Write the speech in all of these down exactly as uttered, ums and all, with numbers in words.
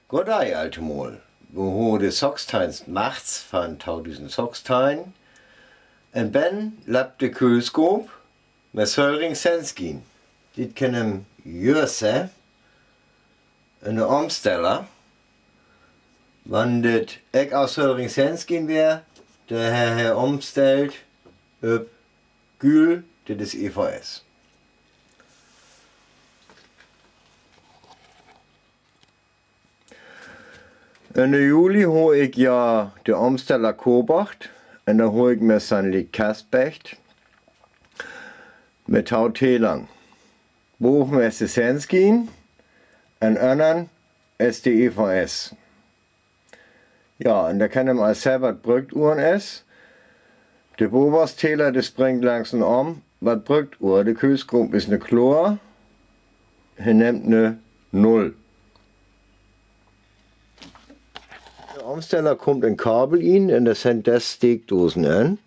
Goddei altemol, wi hore de Sokstien Marz van twintig sokstien. En ben löppt de Köhlskoop met Söllring Senskin. Dit kenn em Jösse en de Omsteller. Wan dit ek aus Söllring Senskin weer, de hee, hee omstelt op Kühl, dit is E V S. En de Juli ho ik ja de Omsteller kobocht en dan ho ik mer san Lied Kastbecht met Tau Telang. Boven es de Senskin en önnern es de E V S. Ja, en dan kenn em al sehn wat brukt uren es. De Bobersteller, de springt langsam om. Wat brukt ur? De Köhlskoop is ne Kloor. Hee nemmt ne Null. De Omsteller kummt en Kabel in en de sent des Steekdosen en.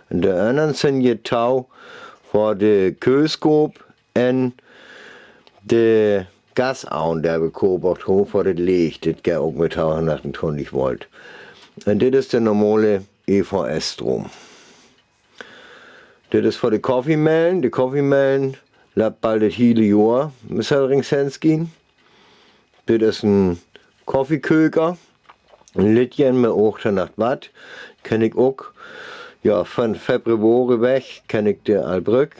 En de önnern sent je Tau för de Köhlskoop en de Gasaun, de wi kobocht ho för det Leech, dit geiht ok met twintig Volt. En dit is de normale E V S Stroom. Dit is för de Koffiemellen. De Koffiemellen löppt bald det hiele Johr met Söllring Senskin. Dit is en Koffieköker. En Liedjen met achthunnert Watt. Kenn ik ok. Ja, van Februar weg kenn ik de al bruken.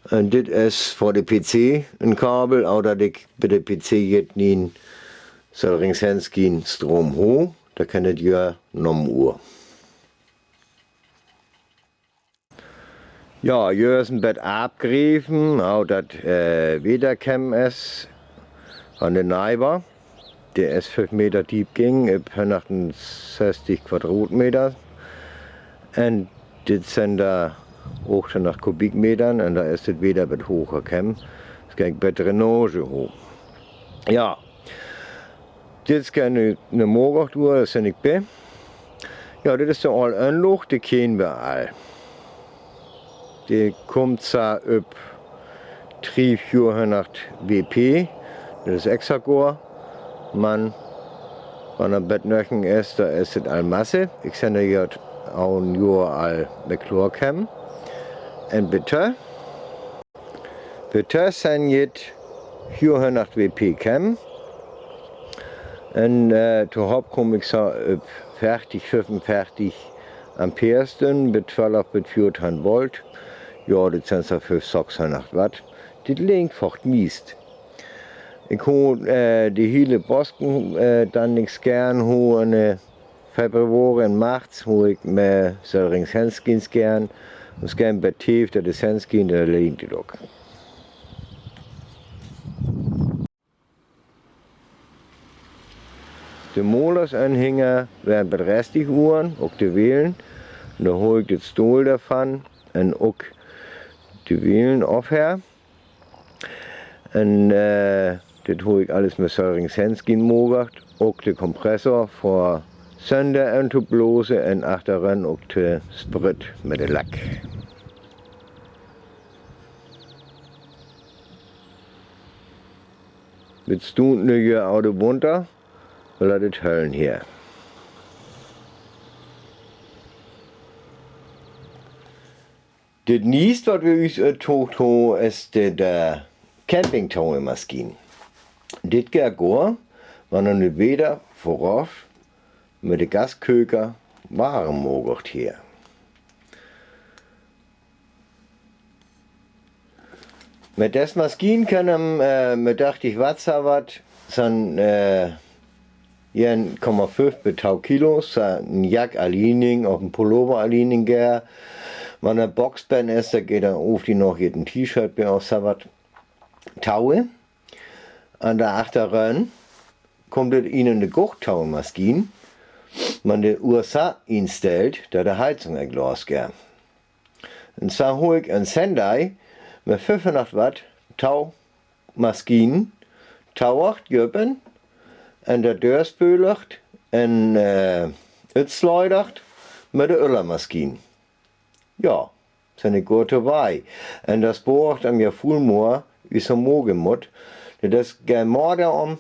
En dit is för de P C en Kabel, aver dat ik bie de P C jet nien Söllring Senskin Stroom ho, dat kenn ik ja nomen ur. Ja, hee is en bät aafgreven, wo dat, äh, Weder kemen es, an de Neiber. De es fief Meter deep ging, op hunnertsestig Quadratmeter. En dit sent dor achthunnert Kubikmeter, en dor es dat Weder bät hoch kemen. Is keen bät Drainage hoch. Ja, dit is keen, ne Mogocht ur, dat sent ik bie. Ja, dit is de aol Anlaag, de kenn wi al. De kummt sa op drie vierhunnert W P. Dat is extra goor. Man, wan dat bät nöchen es, dor es et al Masse. Ik sent dor jet aul en Johr al bie kloor kemen. En bitte. Bitte sent jet vierhunnert W P kemen. En, äh, tohoop kom ik sa op veertig, fiefunveertig Amperestünnen, bie twelf bit vierteihn Volt. Ja, dat sent sa fief, sechshunnert Watt. Dit lengt vort miest. Ik ho, äh, de hiele Bosken, äh, dann nix geern ho, en, äh, Februar en März ho ik mer Söllring Senskin geern. Un geern bie tief, dat is Senskin, dat lengt ok. De Molers-Anhänger weren bie dreißig Uhren, ok de Welen. Dan ho ik dat Stohl dorvan en ok de Welen ofher. En, äh, dat ho ik alles met Söllring Senskin mogacht. Ok de Kompressor för Sönder entoblosen en achteren ok de Sprütt met de Lack. Mit Stund ne je oude Wunter, lat et höllen her. Dit Niest, wat wi us uttocht ho, es de, de Campingtauemaschien. Dit geiht goor, wan en de Weder vöraf mit de Gasköker warm mogacht her. Mit des Maschien kann em, äh, mit dachtig Watt sa wat, san, äh, een Komma fief bit twei Kilo, sa en Jack allining of en Pullover allining geer. Wan e Boxband es, da geiht dan of die noch jet en T-Shirt bie of sa wat. Taue. An de achteren kummt et in de Gochtaue Maschien, wan de U S A instellt, dat de Heizung en Glas geer. En sa ho ik en Sendai mit fiefhunnert Watt Tauemaschien, Tauacht jöpen, en dat dörspölert, en, äh, utsleudert mit de Öllermaschien. Ja, sent ik goot debie. En dat spoort em ja vull moa, wie so moge mot. Dat is geiht moa dorum,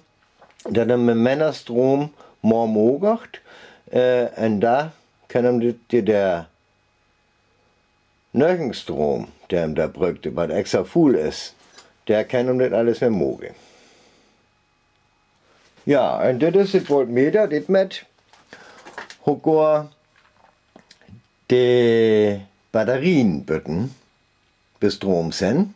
dat em met mennich Stroom mea moog word, äh, un dao kann em dit, dit, dä Nögenstroom, dä em dä brökt, wat extra vuul is, dä kann em dit alles mea moge. Ja, un dit is 't Voltmeter, dit met, hogor de Batterien bötten, bestroom sin.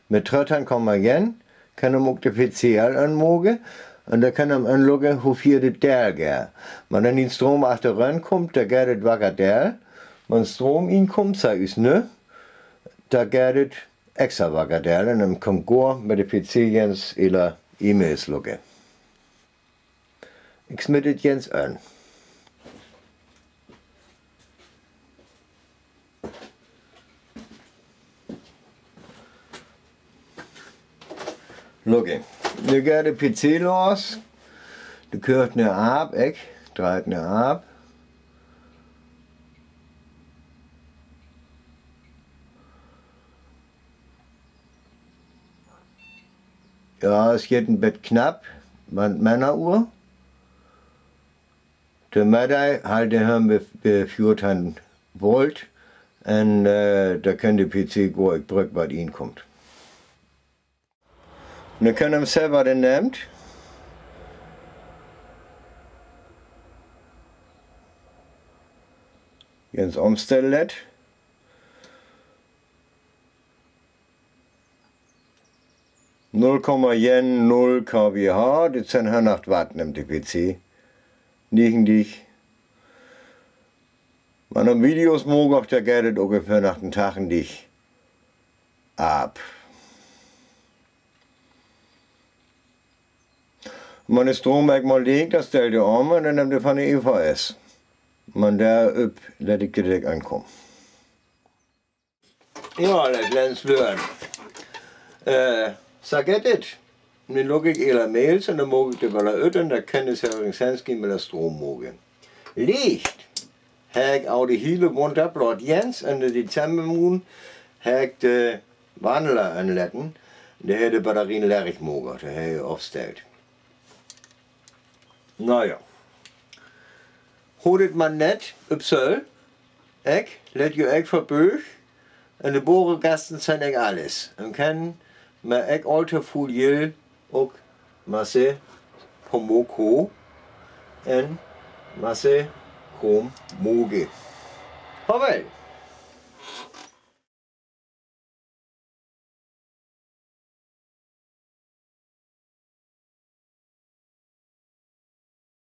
Met tröttan komma jen, kann em ok de P C al anmoge, un dä kann em anlogge, woveel de Deel gär. Wan dän Stroom achterun kump, dä geiht et wagger Deel. Wan Stroom inkump, saj us nu, dä geiht et extra wagger Deel. Un dän kann gor met de P C Jens ehr E-Mails logge. Ik smiet et Jens an. Logge. Nu geiht de P C los. De köört ne aap, ik drei ne aap. Ja, et geiht en bät knapp, wan menner Uhr. De Meddach halt hee bi, bi vierzehn Volt. Un, äh, dä kann de P C gor, ik bröck, wat inkump. Nu kann em sehn, wat hee nimmt. Jens omstellen. Null Komma jen null K W H, dit sin hunnertwatt, nimmt de P C. Niegendich. Wan em Videos moog, dä geiht et ok op hunnerttachendich aap. Wan de Stroom eemol leeg, dä stellt hee om un dän nimmt hee von de E V S. Wan dä op, let ik direkt ankomme. Ja, dat lets lüren. Äh, saj ik et. Nu logg ik ehr Mails un dän maak ik de Biller ut un dän kann de Sören Senski met de Stroom moge. Licht. Hee haet aul de hiele Wunter blot Jens un de Dezembermoond haet hee de Wandler anlaten. Dä haet de Batterien leeg moge, dä haet hee opstellt. Na ja. Haet et mer nett op Söll. Ek, let jo ek verböög. En de Boregasten sin ek alles. En kann mer ek alte Fuljel ok Masse Pomoko en Masse Krom moge. Hawel.